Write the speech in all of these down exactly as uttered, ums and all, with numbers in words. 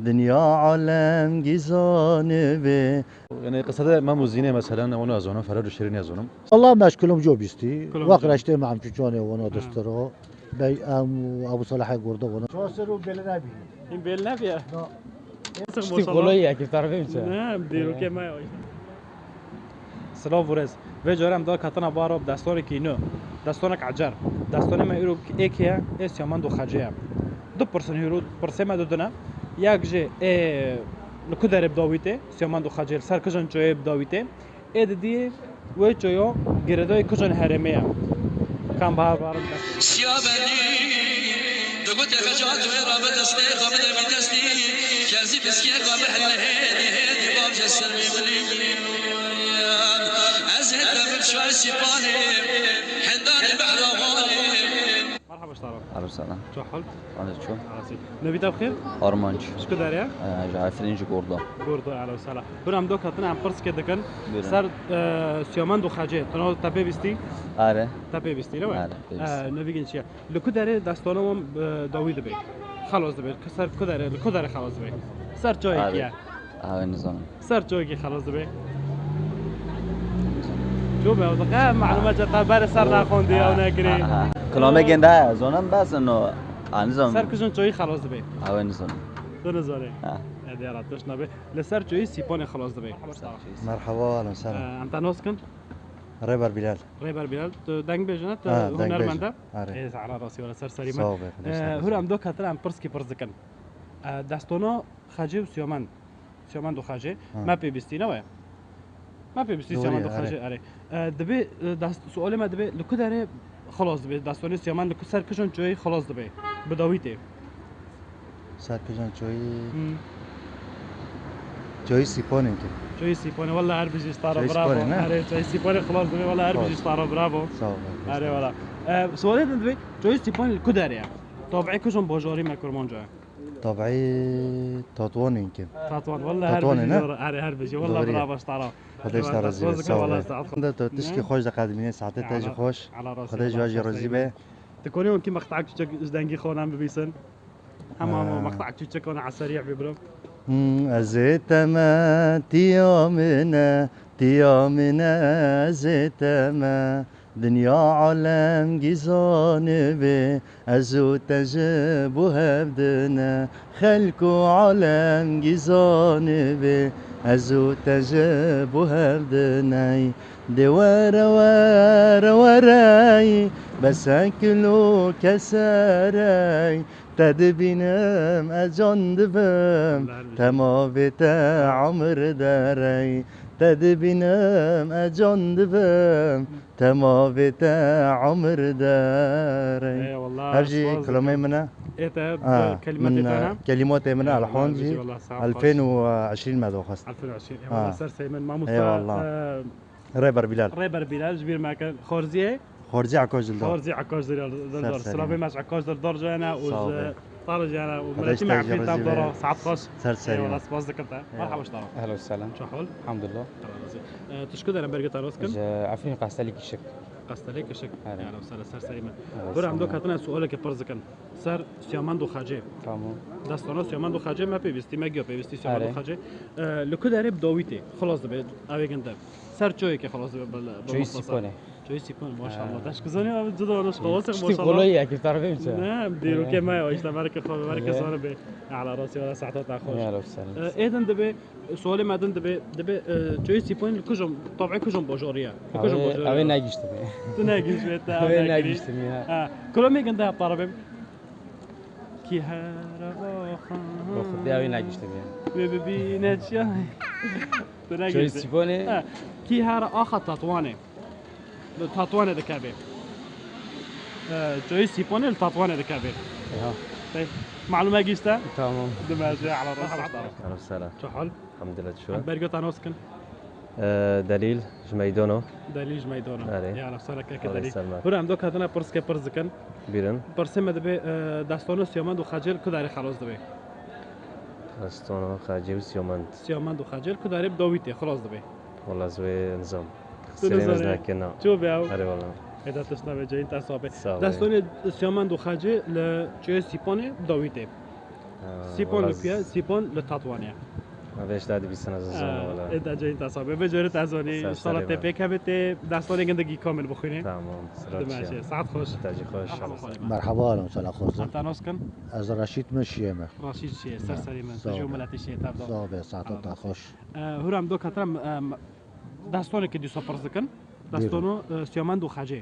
Dinya alem gîzanê vê. Yani qisede Mem û Zînê mesela, ne, onu ez zonim, Ferhad û Şirînê ez zonim. Allah meşkulum jo bîstî. Kulum Wek jo. Reştê Mem Çûçanê wana Ee. Dustiro. Bey em û Ebu Salihê Gurda wana. Çaser û bêli nebî. Hîn bêli nebî? Na. Tiştî kolay ye, ki tarifê min çi? Ne, em dîrokê me ya. Silav û rêz. Vê carê em da ketina bara bi destanekî nû. Destanek ecer. Destanê me îro êk ye, ê Siyamend û Xecê ye. Du pirsin hîro, pirsê me du din e. Yek jî ê li ku derê bi dawî tê, Siyamend û Xecê li ser kijan çoyê bi dawî tê. Ê didiyê wê çoyo girêdayê kijan herêmê ye. Kam bahar bahar Siyabendî, digotê xeca tu ê rabe destê xwe bide vî destî, kezî piskê xwe bihelle hêdî hêdî bavce ser wî bilî bilî. Ez hê te bim şar sîpanê, hendanê behra wanê. Merhaba, ştara. Alo, selam. Ço hal? Alo, ço? Nasıl? Navî te bi xêr? Armanc. Ji ku derê ye? Ee, ji Efrîn, ji Gordo. Gordo, alo, selam. Hûn em do ketin, em pirskê dikin. Buyurun. Ser, e, Siyamend û Xecê. Tu nav te pê bîstî? Are. Te pê bîstî, ne we? Are, pê bîstî. E, navî gin çi ye? Li ku derê destana wan, e, dawî dibe? Xelas dibe. Ser ku derê, li ku derê xelas dibe? Ser çoyekî ye. Ew ê nizanim. Ser çoyekî xelas dibe? Ço be, ew diqe malûme ce te berê ser naxwendî, ew nekirî. Kilamê gênde zonim bes ino. A, nizanim. Ser kijin çoyî xelas dibe? Ew ê nizanim. Tu nizanî? Ha. Ê diyara, tişt nabe. Li ser çoyî sîpanê xelas dibe. Merhaba, ahlen sehlen. E, em te nas kin? Rêber Bilal. Rêber Bilal, tu deng bêjine, tu Ha, deng hunermend e? Bêj. Are. Ê, ala rasî were ser serî me. Sağ ol be, Xwedê Ee, sağ ol. Hûn em do ketin em pirskî pirs dikin. Ee, destona Xecê û Siyamend. Siyamend û Xecê. Ha. Me pê bîstî, ne we? Me pê bîstî Doğru Siyamend ya, û Xecê, are. Erê. Ee, dibê, e, dest, sualê me dibê, li ku derê xilas dibê? Destonê Siyamend li ku ser kijan çoyê xilas dibê? Bi dawî tê. Ser kijan çoyî? Hmm. Çoyî Sîponê ki. Çoyî Sîponê, wela her bijî stara, Çoyî bravo. Sîponê, ne? Erê, çoyî Sîponê xilas dibê, wela her bijî stara, bravo. Sağ ol. Erê, wela. Ee, sualê din dibê, çoyî Sîponê li ku derê ye? Tabiî kijan bajarî me kurmanca ye? Tabiî Tatwanê ki. Tatwan, wela her bijî, ne? Doğru. Erê, her bijî. Wela bravo, ştara. Xwedê ji te razî be. Sağ ol. Wela saet xwe. Tu tişkî xweş diqedimînê, saetê te jî xweş. Xwedê ji we jî razî be. Tu konê wekî meqte'ek çûçek ji dengî xwe nan bibîsin. Hema hema meqte'ek çûçek wana eseriye bibro. Hmm, ez ê te me, tiya min e, tiya min e, ez ê te me. Dinya alem gîzanê vê, ez û te ji bo hev dine. Xelk û alem gîzanê vê, ez û te ji bo hev dine. De were, were, were, bes e kilo keserey. Te dibînim, ez can dibim, temavê te emir derey. Te dibînim, ez can dibim, temavê te emir derey. Eyvallah, spas dikim. Hev jî kilamê min e. Ê te, ha, kelîmatê min, te ne? Kelîmatê min e, elhon jî. Eyvallah, elfên û eşrîn me doxist. Elfên û eşrîn. Eyvallah, ser serî min, mamosta. Eyvallah. E, Rêber Bilal. Rêber Bilal, ji bîr me kir. Xorziyê? Xorzî Ekaş Dildar. Xorzî Ekaş Dildar. Ser serî. Silavê me ji Ekaş Dildar jî hene û ji Tara jî hene û miletî me Efrîn tam dora. Saet xweş. Ser serî. Eyvallah, spas dikim te. Eyvallah. Merhaba, ştara. Ehlen selam. Çi hal? Elhamdulillah. Ee, tu ji ku derê bergê te rast kim? Ji Efrîn Qestelî Kişik. Qestelî Kişik. Erê. Yani, ser, ser serî me. Hûn em do ketin ez sualekê pirs dikin. Ser Siyamend û Xecê. Tamam. Destana Siyamend û Xecê me pêwîstî, me giya pêwîstî Siyamend û Xecê. Erê. Ee, li ku derê bi dawî tê? Xilas dibe, ev ê ginde. Ser çoyekê xilas dibe, bi, bi Çoyî muxtasar. Sîponê. Çoyî Sîponê, maşallah. Ee. Deş kizanî, ev cida, deş qawasek, maşallah. Kolay ye, ki tarifê min çi? Ne, em dîrokê me ya, işte, belkî xwe, belkî zanibe. Ala rasî, wala saeta te xweş. Ee, ê din dibe, sualê me din dibe, dibe, e, Çoyî Sîponê li kujon, tabiî kujon bajarî ye? Li kujon bajarî ye? Ew ê negiştibî. Tu negiştibî, te ew negirî. Ew ê negiştibî, ha. Ha, kilamê ginde hep tarifê. Kî here axa. Bi Xwedê ew ê negiştibî. Wê bibîne çi? Tu negiştî. Çoyî Sîponê. Ha, kî here axa Tatwanê. Li Tatwanê dikeve. Ee, Çoyî Sîponê li Tatwanê dikeve. Ya. Te, malûme gişte? Tamam. Dimece, ala rast. Merhaba. Selam. Çi hal? Elhamdulillah, tu? Em bergê te nas kin? Ee, Delîl ji Meydano. Delîl ji Meydano. Erê. Ya, ala sara keke Delîl. Hûn em do ketine pirskê pirs dikin. Bîrin. Pirsê me dibe, e, destana Siyamend û Xecê li ku derê xelas dibe? Destana Xecê û Siyamend. Siyamend û Xecê li ku derê bi dawî tê, xilas dibe? Wala ez wê nizam. Tu nizanî? Sirê ez nake, na. Ço be ew? Erê wala. Êda tişt nabe, cayîn te sabe. Sağ ol. Destana Siyamend û Xecê li Çoyê Sîponê bi dawî tê. Sîpon li ku ye? Sîpon li Tatwanê ye. Vêş de dibîsin ez zanim wala. Ê, te cayî te sabê. Vê carê te zanî, inşallah te pêk hebe tê destanê gindekî kamil bixwînî. Tamam, sıra çiye. Dimeşe, saet xweş. Te jî xweş. Merhaba, alem sala xweş. Em te nas kin? Ez Reşîd me, Şiyê me. Reşîd Şiyê, ser serî me. Tu jî û miletê Şiyê tev da. Sağ be, saeta te xweş. Hûram do ketirem, em, destanekê dîsa pirs dikin. Destano, e, Siyamend û Xecê.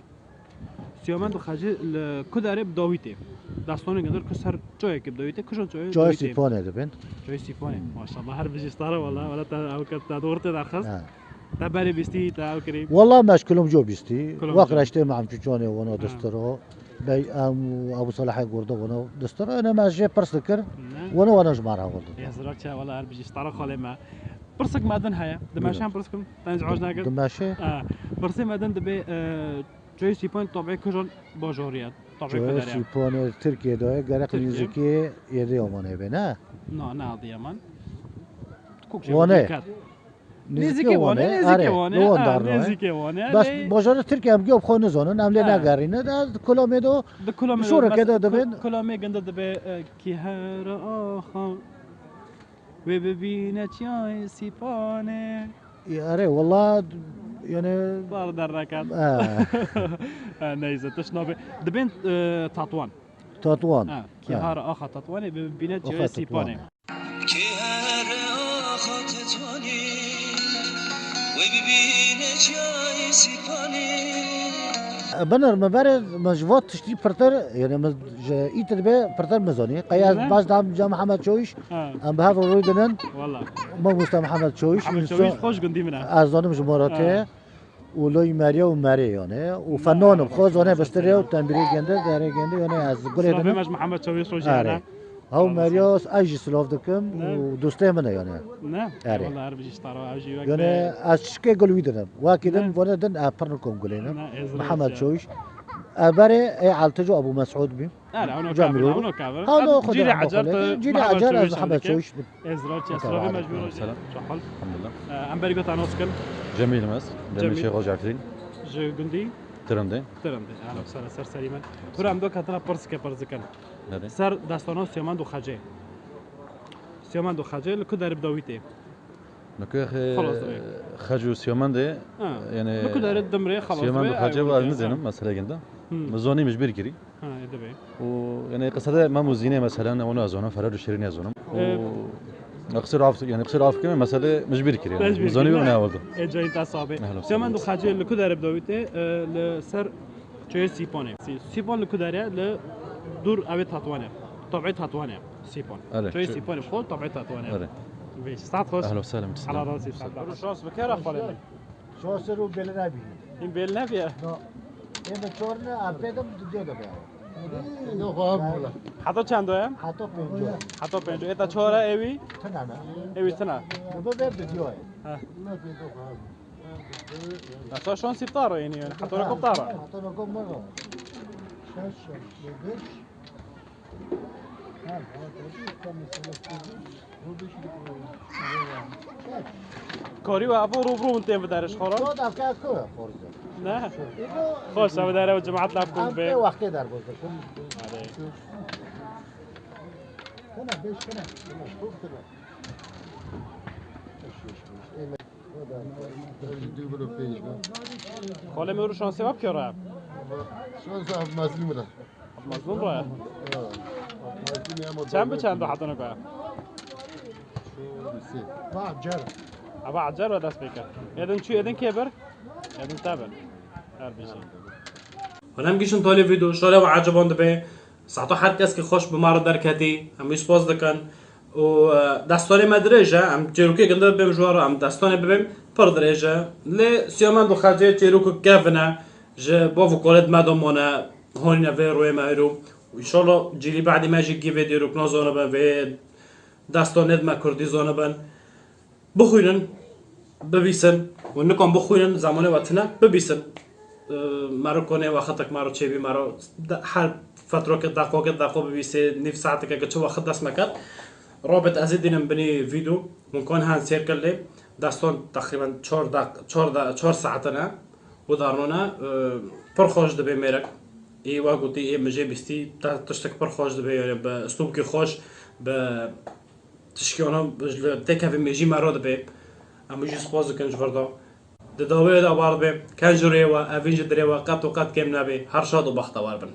Siyamend û Xecê li ku derê bi dawî tê? Destanê gindir ku ser çayekê bi dawî tê, kujon çayê Çayê dawî tê? Sîponê dibin. Çayê Sîponê. Maşallah, her bijî stara wala, wala te ew ke te dor tê derxist. Ha. Te berê bîstî, te ew kirî. Wala me ji Kulomco bîstî. Kulomco. Wek reştê me em çûçanê wana distiro. Bey em û Ebu Salahê Gurdo wana distiro. Ene me jê pirs dikir. Ne? Wana wana ji me re hewil dikir. Ê, zira çi, wala her bijî stara xalê me. Pirsik me din heye. Dimeşan pirs kim? Te ji hoj nekir? Dimeşe. Ha. Pirsê me din dibê, e, Çayê Sîponê tabî kujon bajorî ye? Tabî Çayê ku derê ye? Sîponê Tirkiye de ye, gerek Tirkiye. Nêzîkî Êdîyamanê be, ne? Na, ne Adıyaman. Wanê. Nêzîkî Wanê, nêzîkî Wanê, Wanê, erê, nêzîkî Wanê, li wan ha, dar nêzîkî Wanê, bes lê bajarê Tirkiye em giyo bi xwe nizanin, em lê negerîne, de di Kulamê de, di Kulamê de, şûrekê de dibin. Kulamê ginde dibe, e, kî her axa. Wê bibîne çiyayê Sîpanê. Erê, wela, yani. Bar dernekat. Ha. Ha, neyse, tişt nabe. Dibên, e, Tatwan. Tatwan. Ha, kî har axa Tatwanê bibîne çiyayê Sîpanê. Kî har axa Tatwanê, wê bibîne çiyayê Sîpanê. Binir me berê, me ji va tiştî pirtir, yani me ji îtir be pirtir me zanî. Qey ez baş dam ca Mihemed Çawîş, em bi hev re rû dinin. Wala. Mamoste Mihemed Çawîş, Mihemed Çawîş xweş gundî min e. Ez zanim ji Moratê. Û loy Merya û Merê yani. Û fenan im, xwe zane bistirê û tembîrê gende, derê gende, yani ez gulê dinim. Mihemed Çawîş xweş yani. Hew Merya, ez jî silav dikim û dostê min e yani. Ne? Erê. Wala her bijî ji te re, ev jî wek yani be. Ez çişkê gul wî dinim. Wekî din, vone din, e, pirnikom gulê ne. Mihemed Çawîş. E, berê, e, Eltico Abu Mesud bî. Erê, hewno kavir, hewno kavir. Hewno xwe cîrê ecer, cîrê ecer ez Mihemed Çawîş bî. Ez ra çi, ez ra mecbûr. Selam. Çahal. Elhamdulillah. E, em berî gota nas kin. Cemîl mes. Cemîl Şêxo Cafrîn. Ji gundî? Tirindê. Tirindê. Ehla sala ser serî me. Hûram do katira pirsike pirs dikin. Ser destana Siyamend û Xecê. Siyamend û Xecê li ku derê bi dawî tê? Nike xecû Siyamendê, yani Siyamend û Xecê ve ez nizenim, mesele ginde. Mi zonî mi ji bîr kirî. Ha, e, dibe. Û, yani, qisede Mem û Zînê, mesela, ne, onu ez zonim, Ferhad û Şirînê ez zonim. Û, e, qisir af, yani, qisir af kime, mesele mi ji bîr kirî, yani. Mi zonî bim ne oldu. E, cayî te sabê. Siyamend û Xecê li ku derê bi dawî tê, e, li ser Çayê Sîponê. Sî-, Sîpon li ku derê? Li dûr evê Tatwanê. Tabê Tatwanê. Sîpon. Çayê Sîponê. Xol tabê Tatwanê. Vêş. Saet xweş. Ehlo selam. Hala razî. Saet xweş. Şans bi kera xalê min. Şans ru bêl nebî. Hîn bêl nebî. No. Ê min çor ne, em pê de didiyo de be. Heta çend o ye? Heta pênco. Heta pênco. Ê te çor e, ewî? Tine ne? Ewî tine. Bi ber didiyo ye. Ha. Mesela şansî bi te re yînî, yani heta weke bi te re. Heta weke min re. Şeş, şeş, beş. Karî we evo rû bi rû hûn tên bi derê ji xwe re? Ne? Xweş, ev dere û cemaet lav kûn be. Wextê derbas dikin. Tine, beş tine. Tine, şeş tine. Xalê me ru şansê we bi kê re? Şans Abdülmezlûm re. Abdülmezlûm re? Çend bi çend o heta nike? Eva ecer re dest pê kir. Êdin çû, êdin kê bir? Êdin te bir. Her bijî. Hûn em gihîştin talê vîdeo, şare ve eceban dibe. Saeta her keskî xweş bi me re derketî, em wî spas dikin. Û, e, destanê me dirêj e, em çêrokê ginde bibêm ji we re, em destanê bibêm pir dirêj e. Lê Siyamend û Xecê çêrokek kevin e, ji bav û kalê di me de mane, hanîne vê rûyê me îro. Û înşallah cîlî behdî me jî gî vê dîrok nazanibin, vê destanê di me kurdî zanibin. Bixwînin, bibîsin û nikan bixwînin, zemanê we tune, bibîsin. Ee, mero konê wextek mero çêbî, mero de-, her fetroke, deqoke, deqo bibîsê, nîv saeteke ke çi wext dest me ket. Rabet ez ê dînim binî vîdeo, hûn kan hen sêr kin lê. Destan teqrîben çar deq-, çar de-, çar saetine. Û darnona, e, pir xweş dibe mêrek. Ê we gotî, ê min jê bîstî, te tiştek pir xweş dibe, yani bi uslûbkî xweş, Bi tişkî ana ji li têkevê mêjî me re dibe. Em jî spas dikin ji vir de. Di dawiyê de bar dibe. Ken ji rê we, evîn ji dirê we, qet û qet kêm nebe. Her şad û bextewar bin.